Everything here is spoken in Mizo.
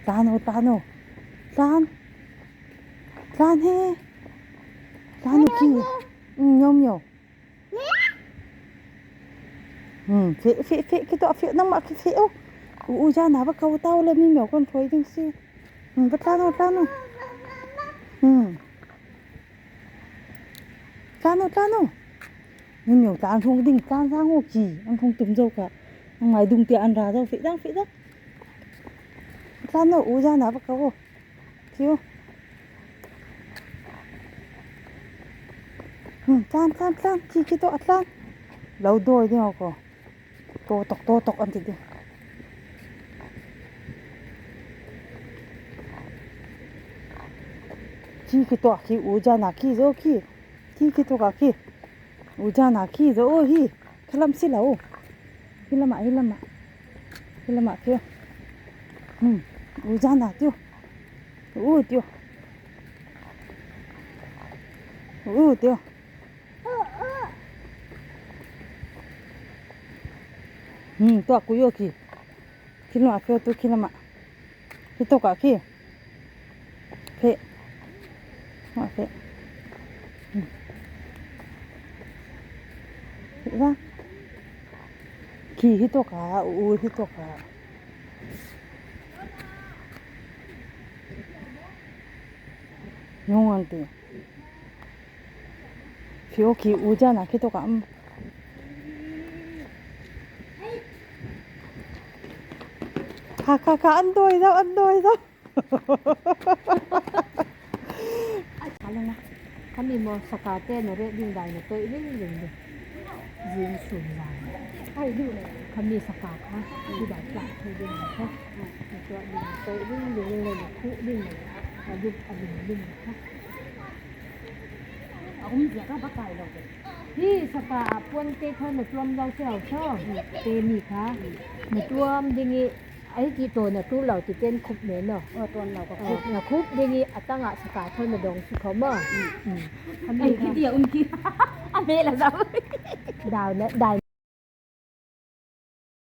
Tlan aw tlan aw tlan tlan he tlan aw khi um miau miau um feh feh feh khi tawh a feh nangmah khi feh aw u u zan ah va ko tau le mi miau kan hruai ding si um va tlan aw tlan aw um tlan aw tlan aw mi miau tlan hung ding tlan sang aw ki an hung tum zo ka ngai dung tiah an ra zo feh dang feh dang. Tlan aw u zan ah va ko aw thiu um tlan tlan tlan khi khi tawh a tlan lo dawi ding aw kaw taw tawk taw tawk an ti ding khi khi tawh khi u zan ah khi zo khi khi khi tawk ah khi u zan ah khi zo aw hi khalam si lo hi lamah hi lamah. Hi lamah khi um u zan ah tiu u tiu u tiu um tuah kui aw khi khi lamah khi tu khi lamah khi tawk ah khi pheh ah pheh um pheh va. Khi hi tawk ah u hi tawk ah. Nhung an ti. Khi aw khi u jan ah khi tawk ah um. Kha kha kha an dawi zo an dawi zo. Khami maw saka te na reh ding dai na toih ring ring ding zing chhun zan khami saka kha hi dai tla thei ding kha na tuah ding na toih ring ring le na khuh ding na dup a ding ding kha hi saka ah puan te kha na tuam zo seo so te mi kha na tuam ding i Ai ti tawn a tul lo ti ten khup men aw. Aw tawn lo ka khup. Na khup ding i a tangah saka thawn na dong si kho maw? Ai khi ti a um khi. A hme la zau. Dau na dai.